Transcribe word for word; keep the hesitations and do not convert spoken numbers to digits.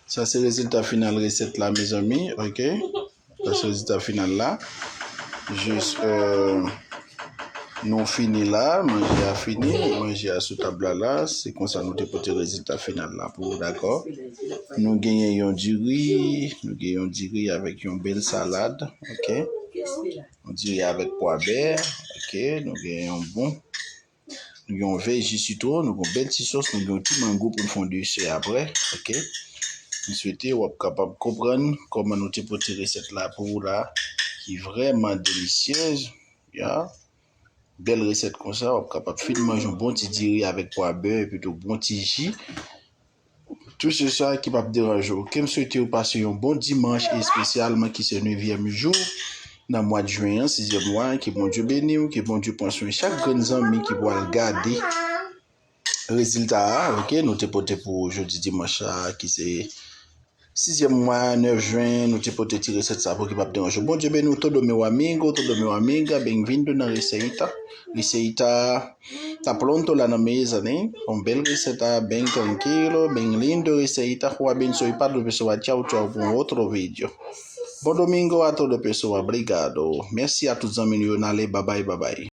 Sa se rezilta final resèt la, mezanmi, ok? Sa se rezilta final la. Jis, euh, nou fini la, manje a fini, manje a sou tab la la, se konsa nou te pote rezilta final la pou ou, dakò? Nou genyen yon diri, nou genyen yon diri avèk yon bèl salad, ok? Yon diri avèk pwa bè, ok? Nou genyen yon bon, nou gen yon vèj ji sitwon, nou gen yon bèl ti sòs, nou gen yon ti mango pou n fè yon desè aprè, ok? M swete w ap kapab konprann kòman nou te pote resèt la pou ou la, ki vrèman delisyèz, ya. Bèl resèt konsa, w ap kapab fin manje yon bon ti diri avèk pwa bè, epi tou bon ti ji. Tou se sa ki p ap deranje w. Ke m swete w pase yon bon dimanch, espesyalman ki se nevyèm jou nan mwa de jen an, sizyèm mwa, ke Bondye beni w, ke Bondye pran swen chak grenn zanmi ki pral gade rezilta a, ok, nou te pote pou jodi dimanch la, ki se sizyèm mwa, nèf jen, nou te pote ti resèt sa pou ki p ap deranje w. Bondye beni w, todo meu amigo, todo meu amiga, bem-vindo na receita. Receita tá pronto lá na mesa, né? Um belo receita, bem tranquilo, bem lindo receita. Rua abençoe para o pessoal. Tchau, tchau, para um outro vídeo. Bom domingo a toda pessoa. Obrigado. Merci a todos, zanmi nou yo, n ale, bye bye, bye bye.